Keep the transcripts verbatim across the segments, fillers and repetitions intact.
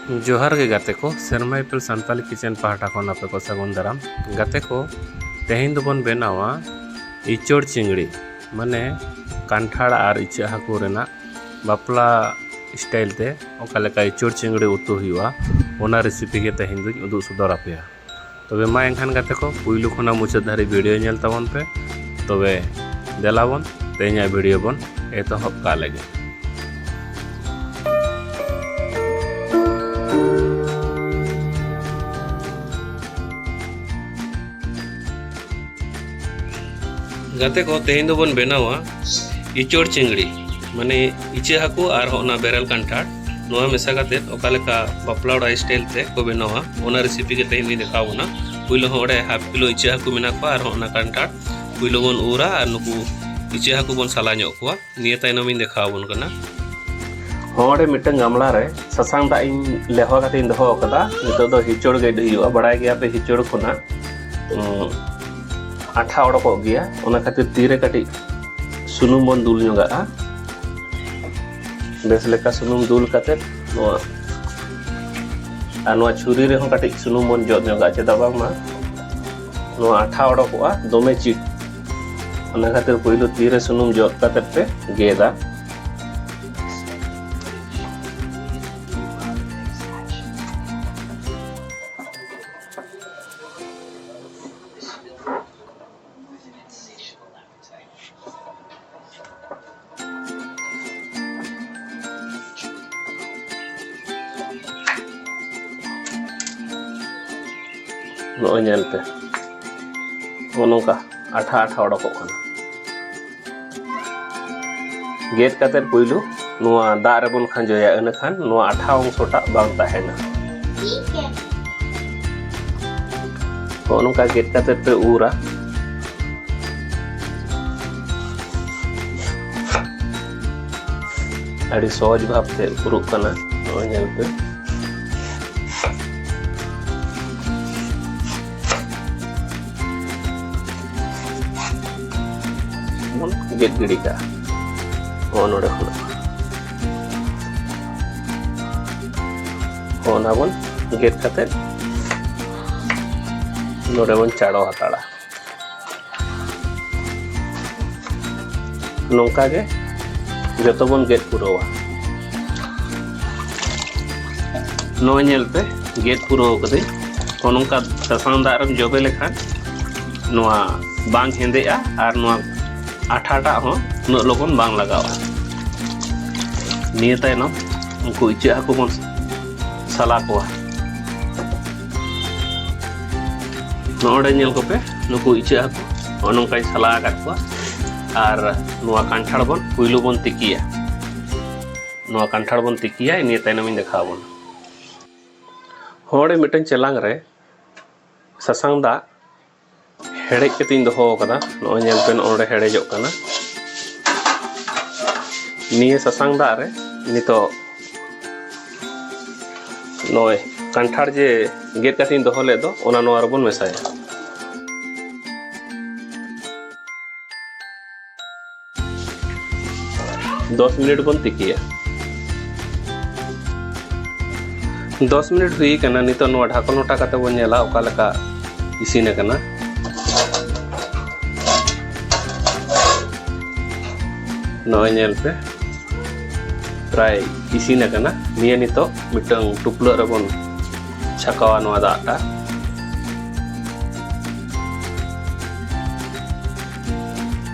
ᱡᱚᱦᱟᱨ ᱜᱮ ᱜᱟᱛᱮ ᱠᱚ, ᱥᱮᱨᱢᱟ ᱤᱯᱤᱞ ᱥᱟᱱᱛᱟᱞᱤ ᱠᱤᱪᱮᱱ ᱯᱟᱦᱴᱟ ᱠᱷᱚᱱ ᱟᱯᱮ ᱠᱚ ᱥᱟᱹᱜᱩᱱ ᱫᱟᱨᱟᱢ᱾ ᱜᱟᱛᱮ ᱠᱚ, ᱛᱮᱦᱮᱧ ᱫᱚᱵᱚᱱ ᱵᱮᱱᱟᱣᱟ ᱤᱪᱟᱹᱲ ᱪᱤᱝᱲᱤ, ᱢᱟᱱᱮ ᱠᱟᱱᱴᱷᱟᱲ ᱟᱨ ᱤᱪᱟᱹᱜ ᱦᱟᱹᱠᱩ ᱨᱮᱱᱟᱜ ᱵᱟᱯᱞᱟ style ᱛᱮ ᱚᱠᱟ ᱞᱮᱠᱟ ᱤᱪᱟᱹᱲ ᱪᱤᱝᱲᱤ ᱩᱛᱩ ᱦᱩᱭᱩᱜᱼᱟ, ᱚᱱᱟ recipe ᱜᱮ ᱛᱮᱦᱮᱧ ᱫᱚᱧ ᱩᱫᱩᱜ ᱥᱚᱫᱚᱨ ᱟᱯᱮᱭᱟ᱾ ᱛᱚᱵᱮ ᱢᱟ ᱮᱱᱠᱷᱟᱱ ᱜᱟᱛᱮ ᱠᱚ, ᱯᱩᱭᱞᱩ ᱠᱷᱚᱱᱟᱜ ᱢᱩᱪᱟᱹᱫ ᱫᱷᱟᱹᱨᱤᱡ video ᱧᱮᱞ ᱛᱟᱵᱚᱱ ᱯᱮ᱾ ᱛᱚᱵᱮ ᱫᱮᱞᱟ ᱵᱚᱱ ᱛᱮᱦᱮᱧᱟᱜ video ᱵᱚᱱ ᱮᱛᱚᱦᱚᱵ ᱠᱟᱜ ᱞᱮᱜᱮ᱾ ᱜᱟᱛᱮ ᱠᱚ, ᱛᱮᱦᱮᱧ ᱫᱚᱵᱚᱱ ᱵᱮᱱᱟᱣᱟ ᱤᱪᱟᱹᱲ ᱪᱤᱝᱲᱤ, ᱢᱟᱱᱮ ᱤᱪᱟᱹᱜ ᱦᱟᱹᱠᱩ ᱟᱨ ᱦᱚᱸ ᱚᱱᱟ ᱵᱮᱨᱮᱞ ᱠᱟᱱᱴᱷᱟᱲ, ᱱᱚᱣᱟ ᱢᱮᱥᱟ ᱠᱟᱛᱮ ᱚᱠᱟ ᱞᱮᱠᱟ ᱵᱟᱯᱞᱟ ᱚᱲᱟᱜ style ᱛᱮ ᱠᱚ ᱵᱮᱱᱟᱣᱟ, ᱚᱱᱟ recipe ᱜᱮ ᱛᱮᱦᱮᱧ ᱞᱤᱧ ᱫᱮᱠᱷᱟᱣ ᱵᱚᱱᱟ᱾ ᱯᱩᱭᱞᱩ ᱦᱚᱸ ᱚᱸᱰᱮ half kilo ᱤᱪᱟᱹᱜ ᱦᱟᱹᱠᱩ ᱢᱮᱱᱟᱜ ᱠᱚᱣᱟ ᱟᱨ ᱦᱚᱸ ᱚᱱᱟ ᱠᱟᱱᱴᱷᱟᱲ ᱯᱩᱭᱞᱩ ᱵᱚᱱ ᱩᱨᱟ ᱟᱨ ᱱᱩᱠᱩ ᱤᱪᱟᱹᱜ ᱦᱟᱹᱠᱩ ᱵᱚᱱ ᱥᱟᱞᱟ ᱧᱚᱜ ᱠᱚᱣᱟ᱾ ᱱᱤᱭᱟᱹ ᱛᱟᱭᱱᱚᱢ ᱤᱧ ᱫᱮᱠᱷᱟᱣ ᱟᱵᱚᱱ ᱠᱟᱱᱟ᱾ ᱦᱚᱸ, ᱚᱸᱰᱮ ᱢᱤᱫᱴᱟᱝ ᱜᱟᱢᱞᱟ ᱨᱮ ᱥᱟᱥᱟᱝ ᱫᱟᱜ ᱤᱧ ᱞᱮᱣᱦᱟ ᱠᱟᱛᱮ ᱤᱧ ᱫᱚᱦᱚ ᱟᱠᱟᱫᱟ᱾ ᱱᱤᱛᱚᱜ ᱫᱚ ᱦᱤᱪᱚᱲ ᱜᱮᱫ ᱦᱩᱭᱩᱜᱼᱟ᱾ ᱵᱟᱲᱟᱭ ᱜᱮᱭᱟ ᱯᱮ, ᱦᱤᱪᱚᱲ ᱠᱷᱚᱱᱟᱜ, ᱩᱸ, ᱟᱴᱷᱟ ᱚᱰᱚᱠᱚᱜ ᱜᱮᱭᱟ᱾ ᱚᱱᱟ ᱠᱷᱟᱹᱛᱤᱨ ᱛᱤᱨᱮ ᱠᱟᱹᱴᱤᱡ ᱥᱩᱱᱩᱢ ᱵᱚᱱ ᱫᱩᱞ ᱧᱚᱜᱟᱜᱼᱟ᱾ ᱵᱮᱥ ᱞᱮᱠᱟ ᱥᱩᱱᱩᱢ ᱫᱩᱞ ᱠᱟᱛᱮ ᱱᱚᱣᱟ, ᱟᱨ ᱱᱚᱣᱟ ᱪᱷᱩᱨᱤ ᱨᱮᱦᱚᱸ ᱠᱟᱹᱴᱤᱡ ᱥᱩᱱᱩᱢ ᱵᱚᱱ ᱡᱚᱫ ᱧᱚᱜᱟᱜᱼᱟ, ᱪᱮᱫᱟᱜ ᱵᱟᱝᱢᱟ ᱱᱚᱣᱟ ᱟᱴᱷᱟ ᱚᱰᱚᱠᱚᱜᱼᱟ ᱫᱚᱢᱮ ᱪᱤᱴ᱾ ᱚᱱᱟ ᱠᱷᱟᱹᱛᱤᱨ ᱯᱳᱭᱞᱳ ᱛᱤᱨᱮ ᱥᱩᱱᱩᱢ ᱡᱚᱫ ᱠᱟᱛᱮ ᱯᱮ ᱜᱮᱫᱟ᱾ ᱱᱚᱜᱼᱚᱭ ᱧᱮᱞ ᱯᱮ, ᱱᱚᱜᱼᱚ ᱱᱚᱝᱠᱟ ᱟᱴᱷᱟ ᱟᱴᱷᱟ ᱚᱰᱚᱠᱚᱜ ᱠᱟᱱᱟ᱾ ᱜᱮᱫ ᱠᱟᱛᱮ ᱯᱩᱭᱞᱩ ᱱᱚᱣᱟ ᱫᱟᱜ ᱨᱮᱵᱚᱱ ᱠᱷᱟᱸᱡᱚᱭᱟ, ᱤᱱᱟᱹᱠᱷᱟᱱ ᱱᱚᱣᱟ ᱟᱴᱷᱟ ᱚᱝᱥᱚᱴᱟᱜ ᱵᱟᱝ ᱛᱟᱦᱮᱱᱟ᱾ ᱱᱚᱜᱼᱚ ᱱᱚᱝᱠᱟ ᱜᱮᱫ ᱠᱟᱛᱮ ᱯᱮ ᱩᱨᱟ᱾ ᱟᱹᱰᱤ ᱥᱚᱦᱚᱡ ᱵᱷᱟᱵ ᱛᱮ ᱩᱨᱩᱜ ᱠᱟᱱᱟ, ᱱᱚᱜᱼᱚᱭ ᱧᱮᱞ ᱯᱮ᱾ ᱵᱚᱱ ᱜᱮᱫ ᱜᱤᱰᱤ ᱠᱟᱜᱼᱟ᱾ ᱱᱚᱜᱼᱚ ᱱᱚᱰᱮ ᱠᱷᱚᱱᱟᱜ ᱚᱱᱟ ᱵᱚᱱ ᱜᱮᱫ ᱠᱟᱛᱮ ᱱᱚᱰᱮ ᱵᱚᱱ ᱪᱟᱲᱚ ᱦᱟᱛᱟᱲᱟ᱾ ᱱᱚᱝᱠᱟ ᱜᱮ ᱡᱚᱛᱚ ᱵᱚᱱ ᱜᱮᱫ ᱯᱩᱨᱟᱹᱣᱟ᱾ ᱱᱚᱜᱼᱚᱭ ᱧᱮᱞ ᱯᱮ, ᱜᱮᱫ ᱯᱩᱨᱟᱹᱣ ᱠᱟᱹᱫᱟᱹᱧ᱾ ᱱᱚᱜᱼᱚ ᱱᱚᱝᱠᱟ ᱥᱟᱥᱟᱝ ᱫᱟᱜ ᱨᱮᱢ ᱡᱚᱵᱮ ᱞᱮᱠᱷᱟᱱ ᱱᱚᱣᱟ ᱵᱟᱝ ᱦᱮᱸᱫᱮᱜᱼᱟ ᱟᱨ ᱱᱚᱣᱟ ᱟᱴᱷᱟᱴᱟᱜ ᱦᱚᱸ ᱩᱱᱟᱹᱜ ᱞᱚᱜᱚᱱ ᱵᱟᱝ ᱞᱟᱜᱟᱣᱼᱟ᱾ ᱱᱤᱭᱟᱹ ᱛᱟᱭᱱᱚᱢ ᱩᱱᱠᱩ ᱤᱪᱟᱹᱜ ᱦᱟᱹᱠᱩ ᱵᱚᱱ ᱥᱟᱞᱟ ᱠᱚᱣᱟ᱾ ᱱᱚᱜᱼᱚᱸᱰᱮ ᱧᱮᱞ ᱠᱚᱯᱮ, ᱱᱩᱠᱩ ᱤᱪᱟᱹᱜ ᱦᱟᱹᱠᱩ ᱱᱚᱜᱼᱚ ᱱᱚᱝᱠᱟᱧ ᱥᱟᱞᱟ ᱟᱠᱟᱫ ᱠᱚᱣᱟ᱾ ᱟᱨ ᱱᱚᱣᱟ ᱠᱟᱱᱴᱷᱟᱲ ᱵᱚᱱ ᱯᱩᱭᱞᱩ ᱵᱚᱱ ᱛᱤᱠᱤᱭᱟ᱾ ᱱᱚᱣᱟ ᱠᱟᱱᱴᱷᱟᱲ ᱵᱚᱱ ᱛᱤᱠᱤᱭᱟ, ᱱᱤᱭᱟᱹ ᱛᱟᱭᱱᱚᱢ ᱤᱧ ᱫᱮᱠᱷᱟᱣ ᱟᱵᱚᱱᱟ᱾ ᱦᱚᱲ ᱢᱤᱫᱴᱟᱝ ᱪᱮᱞᱟᱝ ᱨᱮ ᱥᱟᱥᱟᱝ ᱫᱟᱜ ᱦᱮᱰᱮᱡ ᱠᱟᱛᱮᱧ ᱫᱚᱦᱚ ᱟᱠᱟᱫᱟ᱾ ᱱᱚᱜᱼᱚᱭ ᱧᱮᱞ ᱯᱮ, ᱱᱚᱜᱼᱚᱭ ᱱᱚᱰᱮ ᱦᱮᱰᱮᱡᱚᱜ ᱠᱟᱱᱟ᱾ ᱱᱤᱭᱟᱹ ᱥᱟᱥᱟᱝ ᱫᱟᱜ ᱨᱮ ᱱᱤᱛᱚᱜ ᱱᱚᱜᱼᱚᱭ ᱠᱟᱱᱴᱷᱟᱲ ᱡᱮ ᱜᱮᱫ ᱠᱟᱛᱮᱧ ᱫᱚᱦᱚ ᱞᱮᱫ ᱫᱚ, ᱚᱱᱟ ᱱᱚᱣᱟ ᱨᱮᱵᱚᱱ ᱢᱮᱥᱟᱭᱟ᱾ ᱫᱚᱥ ᱢᱤᱱᱤᱴ ᱵᱚᱱ ᱛᱤᱠᱤᱭᱟ᱾ ᱫᱚᱥ ᱢᱤᱱᱤᱴ ᱦᱩᱭ ᱟᱠᱟᱱᱟ᱾ ᱱᱤᱛᱚᱜ ᱱᱚᱣᱟ ᱰᱷᱟᱠᱚᱱ ᱚᱴᱟ ᱠᱟᱛᱮ ᱵᱚᱱ ᱧᱮᱞᱟ ᱚᱠᱟ ᱞᱮᱠᱟ ᱤᱥᱤᱱ ᱟᱠᱟᱱᱟ᱾ ᱱᱚᱜᱼᱚᱭ ᱧᱮᱞ ᱯᱮ, ᱯᱨᱟᱭ ᱤᱥᱤᱱ ᱟᱠᱟᱱᱟ᱾ ᱱᱤᱭᱟᱹ ᱱᱤᱛᱚᱜ ᱢᱤᱫᱴᱟᱝ ᱴᱩᱯᱞᱟᱹᱜ ᱨᱮᱵᱚᱱ ᱪᱷᱟᱠᱟᱣᱟ ᱱᱚᱣᱟ ᱫᱟᱜ ᱴᱟᱜ᱾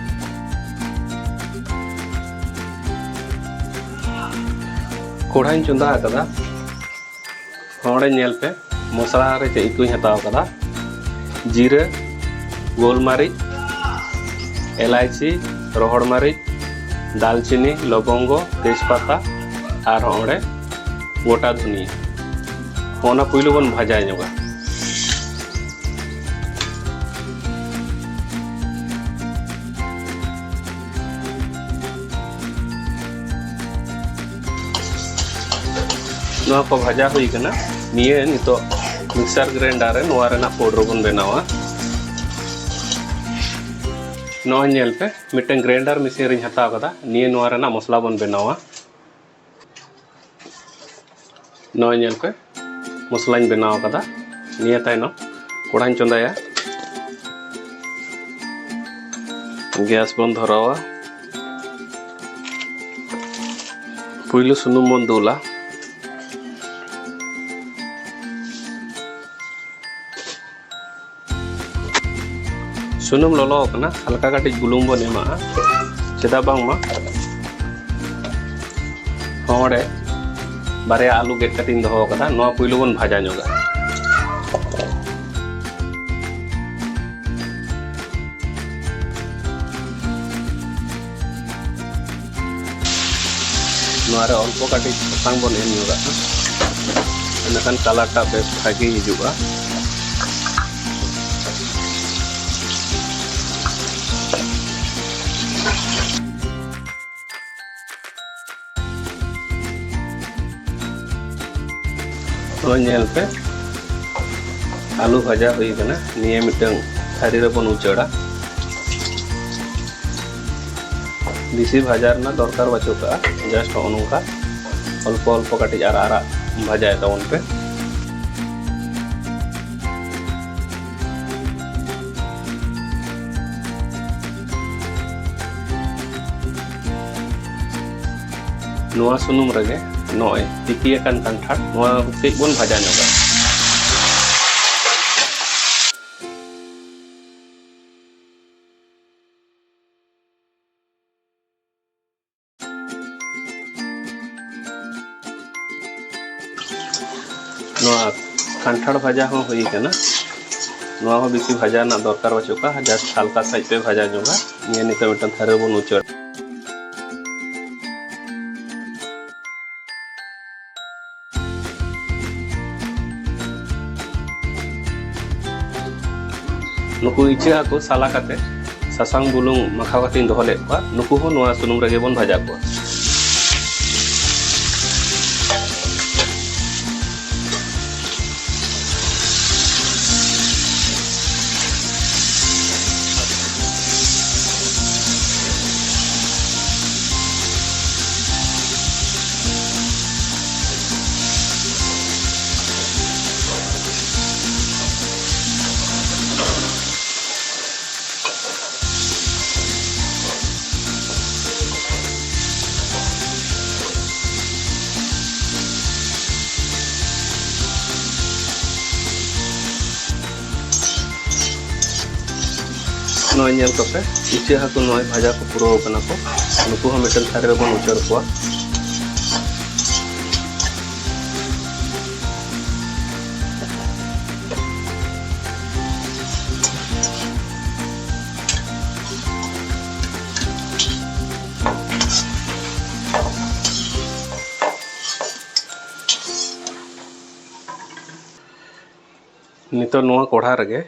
ᱠᱚᱲᱦᱟᱧ ᱪᱚᱸᱫᱟ ᱟᱠᱟᱫᱟ᱾ ᱱᱚᱰᱮ ᱧᱮᱞ ᱯᱮ, ᱢᱚᱥᱞᱟ ᱨᱮ ᱪᱮᱫ ᱠᱚᱧ ᱦᱟᱛᱟᱣ ᱟᱠᱟᱫᱟ: ᱡᱤᱨᱟᱹ, ᱜᱳᱞᱢᱟᱹᱨᱤᱪ, ᱮᱞᱟᱭᱪᱤ, ᱨᱚᱦᱚᱲ ᱢᱟᱹᱨᱤᱪ, ᱫᱟᱞᱪᱤᱱᱤ, ᱞᱚᱵᱚᱝᱜᱚ, ᱛᱮᱡᱽᱯᱟᱛᱟ ᱟᱨ ᱦᱚᱸ ᱚᱸᱰᱮ ᱜᱚᱴᱟ ᱫᱷᱩᱱᱤᱭᱟᱹ᱾ ᱚᱱᱟ ᱯᱩᱭᱞᱩ ᱵᱚᱱ ᱵᱷᱟᱡᱟ ᱧᱚᱜᱟ᱾ ᱱᱚᱣᱟ ᱠᱚ ᱵᱷᱟᱡᱟ ᱦᱩᱭ ᱠᱟᱱᱟ᱾ ᱱᱤᱭᱟᱹ ᱱᱤᱛᱚᱜ ᱢᱤᱠᱥᱟᱨ ᱜᱨᱟᱭᱤᱱᱰᱟᱨ ᱨᱮ ᱱᱚᱣᱟ ᱨᱮᱱᱟᱜ ᱯᱟᱣᱰᱟᱨ ᱵᱚᱱ ᱵᱮᱱᱟᱣᱟ᱾ ᱱᱚᱜᱼᱚᱭ ᱧᱮᱞ ᱯᱮ, ᱢᱤᱫᱴᱟᱝ ᱜᱨᱟᱭᱤᱱᱰᱟᱨ ᱢᱮᱥᱤᱱ ᱨᱤᱧ ᱦᱟᱛᱟᱣ ᱠᱟᱫᱟ᱾ ᱱᱤᱭᱟᱹ ᱱᱚᱣᱟ ᱨᱮᱱᱟᱜ ᱢᱚᱥᱞᱟ ᱵᱚᱱ ᱵᱮᱱᱟᱣᱟ᱾ ᱱᱚᱜᱼᱚᱭ ᱧᱮᱞ ᱯᱮ, ᱢᱚᱥᱞᱟᱧ ᱵᱮᱱᱟᱣ ᱟᱠᱟᱫᱟ᱾ ᱱᱤᱭᱟᱹ ᱛᱟᱭᱱᱚᱢ ᱠᱚᱲᱦᱟᱧ ᱪᱚᱸᱫᱟᱭᱟ, ᱜᱮᱥ ᱵᱚᱱ ᱫᱷᱚᱨᱟᱣᱟ, ᱯᱩᱭᱞᱩ ᱥᱩᱱᱩᱢ ᱵᱚᱱ ᱫᱩᱞᱟ᱾ ᱥᱩᱱᱩᱢ ᱞᱚᱞᱚ ᱟᱠᱟᱱᱟ, ᱦᱟᱞᱠᱟ ᱠᱟᱹᱴᱤᱡ ᱵᱩᱞᱩᱝ ᱵᱚᱱ ᱮᱢᱟᱜᱼᱟ᱾ ᱪᱮᱫᱟᱜ ᱵᱟᱝᱢᱟ ᱱᱚᱰᱮ ᱵᱟᱨᱭᱟ ᱟᱹᱞᱩ ᱜᱮᱫ ᱠᱟᱛᱮᱧ ᱫᱚᱦᱚ ᱟᱠᱟᱫᱟ, ᱱᱚᱣᱟ ᱯᱩᱭᱞᱩ ᱵᱚᱱ ᱵᱷᱟᱡᱟ ᱧᱚᱜᱟ᱾ ᱱᱚᱣᱟ ᱨᱮ ᱚᱞᱯᱚ ᱠᱟᱹᱴᱤᱡ ᱥᱟᱥᱟᱝ ᱵᱚᱱ ᱮᱢ ᱧᱚᱜᱟᱜᱼᱟ, ᱤᱱᱟᱹᱠᱷᱟᱱ ᱠᱟᱞᱟᱨ ᱴᱟᱜ ᱵᱮᱥ ᱵᱷᱟᱜᱮ ᱦᱤᱡᱩᱜᱼᱟ᱾ ᱛᱚ ᱧᱮᱞ ᱯᱮ, ᱟᱹᱞᱩ ᱵᱷᱟᱡᱟ ᱦᱩᱭ ᱟᱠᱟᱱᱟ᱾ ᱱᱤᱭᱟᱹ ᱢᱤᱫᱴᱟᱝ ᱛᱷᱟᱹᱨᱤ ᱨᱮᱵᱚᱱ ᱩᱪᱟᱹᱲᱟ᱾ ᱵᱮᱥᱤ ᱵᱷᱟᱡᱟ ᱨᱮᱱᱟᱜ ᱫᱚᱨᱠᱟᱨ ᱵᱟᱹᱪᱩᱜ ᱠᱟᱜᱼᱟ, ᱡᱟᱥᱴ ᱱᱚᱜᱼᱚ ᱱᱚᱝᱠᱟ ᱚᱞᱯᱚ ᱚᱞᱯᱚ ᱠᱟᱹᱴᱤᱡ ᱟᱨᱟᱜ ᱟᱨᱟᱜ ᱵᱷᱟᱡᱟᱭ ᱛᱟᱵᱚᱱ ᱯᱮ᱾ ᱱᱚᱣᱟ ᱥᱩᱱᱩᱢ ᱨᱮᱜᱮ ᱱᱚᱜᱼᱚᱭ ᱛᱤᱠᱤ ᱟᱠᱟᱱ ᱠᱟᱱᱴᱷᱟᱲ, ᱱᱚᱣᱟ ᱠᱟᱹᱡ ᱵᱚᱱ ᱵᱷᱟᱡᱟ ᱧᱚᱜᱟ᱾ ᱱᱚᱣᱟ ᱠᱟᱱᱴᱷᱟᱲ ᱵᱷᱟᱡᱟ ᱦᱚᱸ ᱦᱩᱭ ᱟᱠᱟᱱᱟ᱾ ᱱᱚᱣᱟ ᱦᱚᱸ ᱵᱮᱥᱤ ᱵᱷᱟᱡᱟ ᱨᱮᱱᱟᱜ ᱫᱚᱨᱠᱟᱨ ᱵᱟᱹᱪᱩᱜ ᱠᱟᱜᱼᱟ, ᱡᱟᱥᱴ ᱦᱟᱞᱠᱟ ᱥᱟᱺᱦᱤᱡ ᱯᱮ ᱵᱷᱟᱡᱟ ᱧᱚᱜᱟ᱾ ᱱᱤᱭᱟᱹ ᱱᱤᱛᱚᱜ ᱢᱤᱫᱴᱟᱝ ᱛᱷᱟᱹᱨᱤ ᱨᱮᱵᱚᱱ ᱩᱪᱟᱹᱲ᱾ ᱱᱩᱠᱩ ᱤᱪᱟᱹᱜ ᱦᱟᱹᱠᱩ ᱥᱟᱞᱟ ᱠᱟᱛᱮ ᱥᱟᱥᱟᱝ ᱵᱩᱞᱩᱝ ᱢᱟᱠᱷᱟᱣ ᱠᱟᱛᱮᱧ ᱫᱚᱦᱚ ᱞᱮᱫ ᱠᱚᱣᱟ, ᱱᱩᱠᱩ ᱦᱚᱸ ᱱᱚᱣᱟ ᱥᱩᱱᱩᱢ ᱨᱮᱜᱮ ᱵᱚᱱ ᱵᱷᱟᱡᱟ ᱠᱚᱣᱟ᱾ ᱱᱚᱜᱼᱚᱭ ᱧᱮᱞ ᱠᱚᱯᱮ, ᱤᱪᱟᱹᱜ ᱦᱟᱹᱠᱩ ᱱᱚᱜᱼᱚᱭ ᱵᱷᱟᱡᱟ ᱠᱚ ᱯᱩᱨᱟᱹᱣ ᱠᱟᱱᱟ ᱠᱚ᱾ ᱱᱩᱠᱩ ᱦᱚᱸ ᱢᱤᱫᱴᱮᱱ ᱛᱷᱟᱹᱨᱤ ᱨᱮᱵᱚᱱ ᱩᱪᱟᱹᱲ ᱠᱚᱣᱟ᱾ ᱱᱤᱛᱚᱜ ᱱᱚᱣᱟ ᱠᱚᱲᱦᱟ ᱨᱮᱜᱮ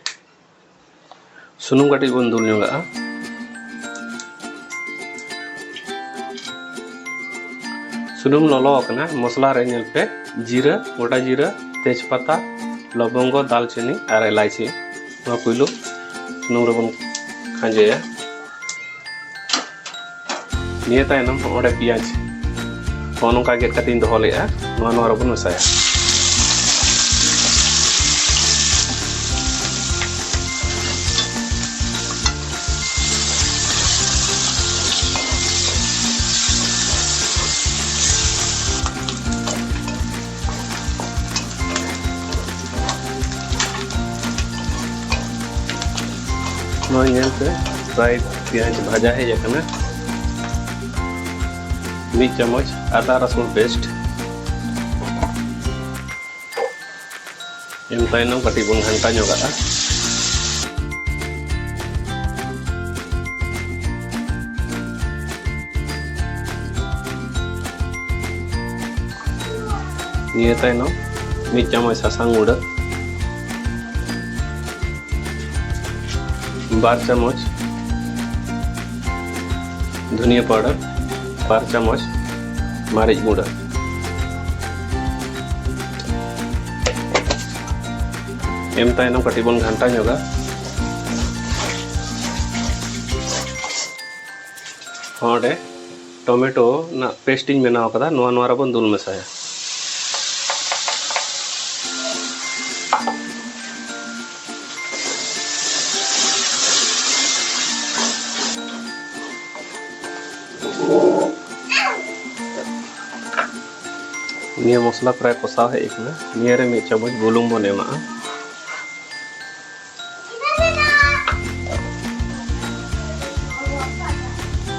ᱥᱩᱱᱩᱢ ᱠᱟᱹᱴᱤᱡ ᱵᱚᱱ ᱫᱩᱞ ᱧᱚᱜᱟᱜᱼᱟ᱾ ᱥᱩᱱᱩᱢ ᱞᱚᱞᱚ ᱟᱠᱟᱱᱟ, ᱢᱚᱥᱞᱟ ᱨᱮ ᱧᱮᱞ ᱯᱮ, ᱡᱤᱨᱟᱹ, ᱜᱚᱴᱟ ᱡᱤᱨᱟᱹ, ᱛᱮᱡᱽᱯᱟᱛᱟ, ᱞᱚᱵᱚᱝᱜᱚ, ᱫᱟᱞᱪᱤᱱᱤ ᱟᱨ ᱮᱞᱟᱭᱪᱤ᱾ ᱱᱚᱣᱟ ᱯᱩᱭᱞᱩ ᱥᱩᱱᱩᱢ ᱨᱮᱵᱚᱱ ᱠᱷᱟᱸᱡᱚᱭᱟ᱾ ᱱᱤᱭᱟᱹ ᱛᱟᱭᱱᱚᱢ ᱚᱸᱰᱮ ᱯᱮᱸᱭᱟᱡᱽ ᱦᱚᱸ ᱱᱚᱝᱠᱟ ᱜᱮᱫ ᱠᱟᱛᱮᱧ ᱫᱚᱦᱚ ᱞᱮᱫᱼᱟ, ᱱᱚᱣᱟ, ᱱᱚᱣᱟ ᱨᱮᱵᱚᱱ ᱢᱮᱥᱟᱭᱟ᱾ ᱱᱚᱣᱟ ᱧᱮᱞ ᱯᱮ, ᱯᱨᱟᱭ ᱯᱮᱸᱭᱟᱡᱽ ᱵᱷᱟᱡᱟ ᱦᱮᱡ ᱟᱠᱟᱱᱟ᱾ ᱢᱤᱫ ᱪᱟᱢᱚᱪ ᱟᱫᱟ ᱨᱟᱹᱥᱩᱱ ᱯᱮᱥᱴ ᱮᱢ ᱛᱟᱭᱱᱚᱢ ᱠᱟᱹᱴᱤᱡ ᱵᱚᱱ ᱜᱷᱟᱱᱴᱟ ᱧᱚᱜᱟᱜᱼᱟ᱾ ᱱᱤᱭᱟᱹ ᱛᱟᱭᱱᱚᱢ ᱢᱤᱫ ᱪᱟᱢᱚᱪ ᱥᱟᱥᱟᱝ ᱜᱩᱸᱰᱟᱹ, ᱵᱟᱨ ᱪᱟᱢᱚᱪ ᱫᱷᱩᱱᱤᱭᱟᱹ ᱯᱟᱣᱰᱟᱨ, ᱵᱟᱨ ᱪᱟᱢᱚᱪ ᱢᱟᱹᱨᱤᱪ ᱜᱩᱸᱰᱟᱹ ᱮᱢ ᱛᱟᱭᱱᱚᱢ ᱠᱟᱹᱴᱤᱡ ᱵᱚᱱ ᱜᱷᱟᱱᱴᱟ ᱧᱚᱜᱟ᱾ ᱚᱸᱰᱮ ᱴᱚᱢᱮᱴᱳ ᱨᱮᱱᱟᱜ ᱯᱮᱥᱴ ᱤᱧ ᱵᱮᱱᱟᱣ ᱠᱟᱫᱟ, ᱱᱚᱣᱟ, ᱱᱚᱣᱟ ᱨᱮᱵᱚᱱ ᱫᱩᱞ ᱢᱮᱥᱟᱭᱟ᱾ ᱱᱤᱭᱟᱹ ᱢᱚᱥᱞᱟ ᱯᱨᱟᱭ ᱠᱚᱥᱟᱣ ᱦᱮᱡ ᱟᱠᱟᱱᱟ᱾ ᱱᱤᱭᱟᱹ ᱨᱮ ᱢᱤᱫ ᱪᱟᱢᱚᱪ ᱵᱩᱞᱩᱝ ᱵᱚᱱ ᱮᱢᱟᱜᱼᱟ᱾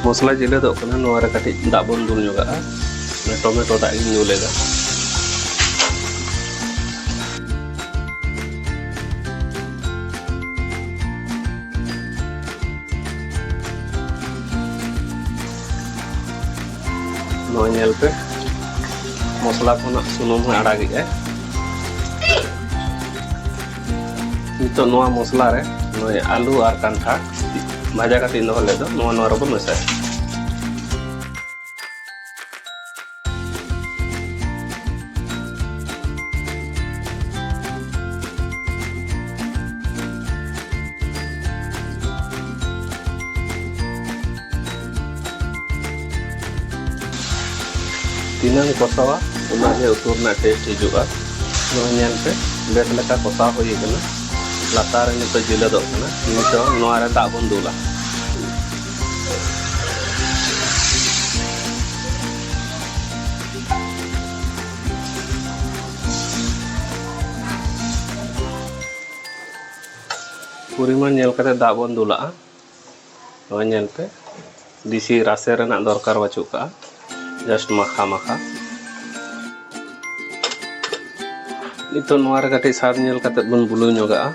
ᱢᱚᱥᱞᱟ ᱡᱤᱞᱟᱹᱫᱚᱜ ᱠᱟᱱᱟ, ᱱᱚᱣᱟ ᱨᱮ ᱠᱟᱹᱴᱤᱡ ᱫᱟᱜ ᱵᱚᱱ ᱫᱩᱞ ᱧᱚᱜᱟᱜᱼᱟ᱾ ᱴᱚᱢᱮᱴᱳ ᱫᱟᱜ ᱤᱧ ᱫᱩᱞ ᱮᱫᱟ᱾ ᱱᱚᱣᱟ ᱧᱮᱞ ᱯᱮ, ᱢᱚᱥᱞᱟ ᱠᱷᱚᱱᱟᱜ ᱥᱩᱱᱩᱢ ᱦᱚᱸ ᱟᱲᱟᱜᱮᱜᱼᱟᱭ᱾ ᱱᱤᱛᱚᱜ ᱱᱚᱣᱟ ᱢᱚᱥᱞᱟ ᱨᱮ ᱱᱚᱜᱼᱚᱭ ᱟᱹᱞᱩ ᱟᱨ ᱠᱟᱱᱴᱷᱟᱲ ᱵᱷᱟᱡᱟ ᱠᱟᱛᱮ ᱤᱧ ᱫᱚᱦᱚ ᱞᱮᱫ ᱫᱚ, ᱱᱚᱣᱟ, ᱱᱚᱣᱟ ᱨᱮᱵᱚᱱ ᱢᱮᱥᱟᱭᱟ᱾ ᱛᱤᱱᱟᱹᱜ ᱮᱢ ᱠᱚᱥᱟᱣᱟ, ᱩᱱᱟᱹᱜ ᱜᱮ ᱩᱛᱩ ᱨᱮᱱᱟᱜ ᱴᱮᱥᱴ ᱦᱤᱡᱩᱜᱼᱟ᱾ ᱱᱚᱜᱼᱚᱭ ᱧᱮᱞ ᱯᱮ, ᱵᱮᱥ ᱞᱮᱠᱟ ᱠᱚᱥᱟᱣ ᱦᱩᱭ ᱟᱠᱟᱱᱟ᱾ ᱞᱟᱛᱟᱨ ᱨᱮ ᱱᱤᱛᱚᱜ ᱡᱤᱞᱟᱹᱫᱚᱜ ᱠᱟᱱᱟ᱾ ᱱᱤᱛᱚᱜ ᱱᱚᱣᱟ ᱨᱮ ᱫᱟᱜ ᱵᱚᱱ ᱫᱩᱞᱟ᱾ ᱯᱚᱨᱤᱢᱟᱱ ᱧᱮᱞ ᱠᱟᱛᱮ ᱫᱟᱜ ᱵᱚᱱ ᱫᱩᱞᱟᱜᱼᱟ᱾ ᱱᱚᱣᱟ ᱧᱮᱞ ᱯᱮ, ᱵᱮᱥᱤ ᱨᱟᱥᱮ ᱨᱮᱱᱟᱜ ᱫᱚᱨᱠᱟᱨ ᱵᱟᱹᱪᱩᱜ ᱠᱟᱜᱼᱟ, just ᱢᱟᱠᱷᱟ ᱢᱟᱠᱷᱟ᱾ ᱱᱤᱛᱚᱜ ᱱᱚᱣᱟ ᱨᱮ ᱠᱟᱹᱴᱤᱡ ᱥᱟᱫ ᱧᱮᱞ ᱠᱟᱛᱮ ᱵᱚᱱ ᱵᱩᱞᱩᱝ ᱧᱚᱜᱟᱜᱼᱟ᱾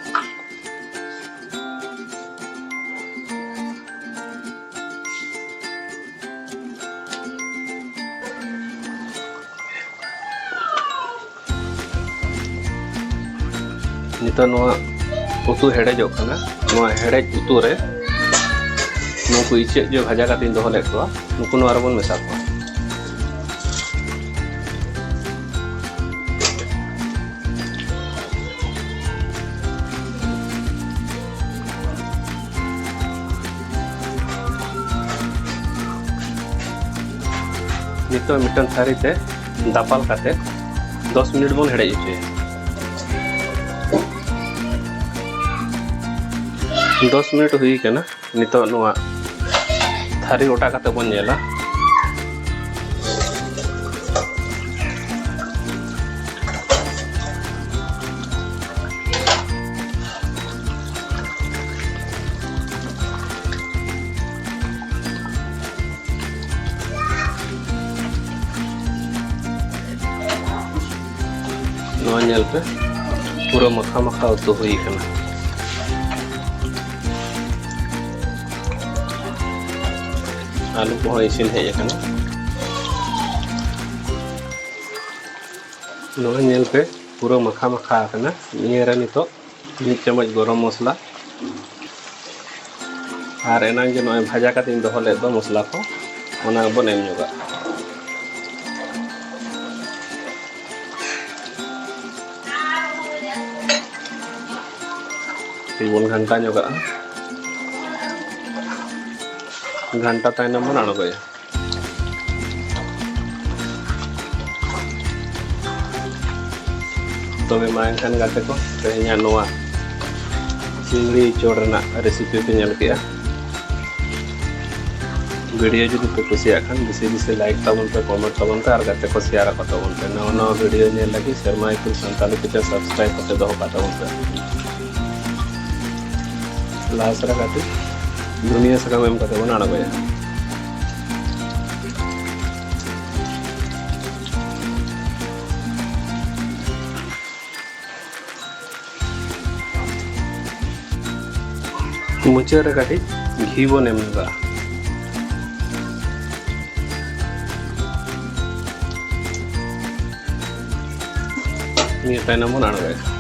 ᱱᱤᱛᱚᱜ ᱱᱚᱣᱟ ᱩᱛᱩ ᱦᱮᱰᱮᱡᱚᱜ ᱠᱟᱱᱟ᱾ ᱱᱚᱣᱟ ᱦᱮᱰᱮᱡ ᱩᱛᱩ ᱨᱮ ᱱᱩᱠᱩ ᱤᱪᱟᱹᱜ ᱡᱮ ᱵᱷᱟᱡᱟ ᱠᱟᱛᱮᱧ ᱫᱚᱦᱚ ᱞᱮᱫ ᱠᱚᱣᱟ, ᱱᱩᱠᱩ ᱱᱚᱣᱟ ᱨᱮᱵᱚᱱ ᱢᱮᱥᱟ ᱠᱚᱣᱟ᱾ ᱱᱤᱛᱚᱜ ᱢᱤᱫᱴᱟᱝ ᱛᱷᱟᱹᱨᱤ ᱛᱮ ᱫᱟᱯᱟᱞ ᱠᱟᱛᱮ ᱫᱚᱥ ᱢᱤᱱᱤᱴ ᱵᱚᱱ ᱦᱮᱰᱮᱡ ᱦᱚᱪᱚᱭᱟ᱾ ᱫᱚᱥ ᱢᱤᱱᱤᱴ ᱦᱩᱭ ᱠᱟᱱᱟ᱾ ᱱᱤᱛᱚᱜ ᱱᱚᱣᱟ ᱛᱷᱟᱹᱨᱤ ᱚᱴᱟ ᱠᱟᱛᱮ ᱵᱚᱱ ᱧᱮᱞᱟ᱾ ᱧᱮᱞ ᱯᱮ, ᱯᱩᱨᱟᱹ ᱢᱟᱠᱷᱟ ᱢᱟᱠᱷᱟ ᱩᱛᱩ ᱦᱩᱭ ᱟᱠᱟᱱᱟ᱾ ᱟᱹᱞᱩ ᱠᱚᱦᱚᱸ ᱤᱥᱤᱱ ᱦᱮᱡ ᱟᱠᱟᱱᱟ᱾ ᱱᱚᱜᱼᱚᱭ ᱧᱮᱞ ᱯᱮ, ᱯᱩᱨᱟᱹ ᱢᱟᱠᱷᱟ ᱢᱟᱠᱷᱟ ᱟᱠᱟᱱᱟ᱾ ᱱᱤᱭᱟᱹ ᱨᱮ ᱱᱤᱛᱚᱜ ᱢᱤᱫ ᱪᱟᱢᱚᱪ ᱜᱚᱨᱚᱢ ᱢᱚᱥᱞᱟ ᱟᱨ ᱮᱱᱟᱝ ᱡᱮ ᱱᱚᱜᱼᱚᱭ ᱵᱷᱟᱡᱟ ᱠᱟᱛᱮᱧ ᱫᱚᱦᱚ ᱞᱮᱫ ᱫᱚ ᱢᱚᱥᱞᱟ ᱠᱚ, ᱚᱱᱟ ᱵᱚᱱ ᱮᱢ ᱧᱚᱜᱟ᱾ ᱠᱟᱹᱴᱤᱡ ᱵᱚᱱ ᱜᱷᱟᱱᱴᱟ ᱧᱚᱜᱟᱜᱼᱟ᱾ ᱜᱷᱟᱱᱴᱟ ᱛᱟᱭᱱᱚᱢ ᱵᱚᱱ ᱟᱬᱜᱚᱭᱟ᱾ ᱛᱚᱵᱮ ᱢᱟ ᱮᱱᱠᱷᱟᱱ ᱜᱟᱛᱮ ᱠᱚ, ᱛᱮᱦᱮᱧᱟᱜ ᱱᱚᱣᱟ ᱪᱤᱝᱲᱤ ᱤᱪᱚᱲ ᱨᱮᱱᱟᱜ ᱨᱮᱥᱤᱯᱤ ᱯᱮ ᱧᱮᱞ ᱠᱮᱜᱼᱟ᱾ ᱵᱷᱤᱰᱤᱭᱳ ᱡᱩᱫᱤ ᱯᱮ ᱠᱩᱥᱤᱭᱟᱜ ᱠᱷᱟᱱ ᱵᱮᱥᱤ ᱵᱮᱥᱤ ᱞᱟᱭᱤᱠ ᱛᱟᱵᱚᱱ ᱯᱮ, ᱠᱚᱢᱮᱱᱴ ᱛᱟᱵᱚᱱ ᱯᱮ ᱟᱨ ᱜᱟᱛᱮ ᱠᱚ ᱥᱮᱭᱟᱨ ᱟᱠᱚ ᱛᱟᱵᱚᱱ ᱯᱮ᱾ ᱱᱟᱣᱟ ᱱᱟᱣᱟ ᱵᱷᱤᱰᱤᱭᱳ ᱧᱮᱞ ᱞᱟᱹᱜᱤᱫ ᱥᱮᱨᱢᱟ ᱤᱯᱤᱞ ᱥᱟᱱᱛᱟᱲᱤ ᱠᱚ ᱪᱮᱱᱮᱞ ᱥᱟᱵᱥᱠᱨᱟᱭᱤᱵ ᱠᱟᱛᱮ ᱫᱚᱦᱚ ᱠᱟᱜ ᱛᱟᱵᱚᱱ ᱯᱮ᱾ ᱞᱟᱥ ᱨᱮ ᱠᱟᱹᱴᱤᱡ ᱫᱷᱩᱱᱤᱭᱟᱹ ᱥᱟᱠᱟᱢ ᱮᱢ ᱠᱟᱛᱮ ᱵᱚᱱ ᱟᱬᱜᱚᱭᱟ᱾ ᱢᱩᱪᱟᱹᱫ ᱨᱮ ᱠᱟᱹᱴᱤᱡ ᱜᱷᱤ ᱵᱚᱱ ᱮᱢ ᱧᱚᱜᱟᱜᱼᱟ᱾ ᱱᱤᱭᱟᱹ ᱛᱟᱭᱱᱚᱢ ᱵᱚᱱ ᱟᱬᱜᱚᱭᱟ᱾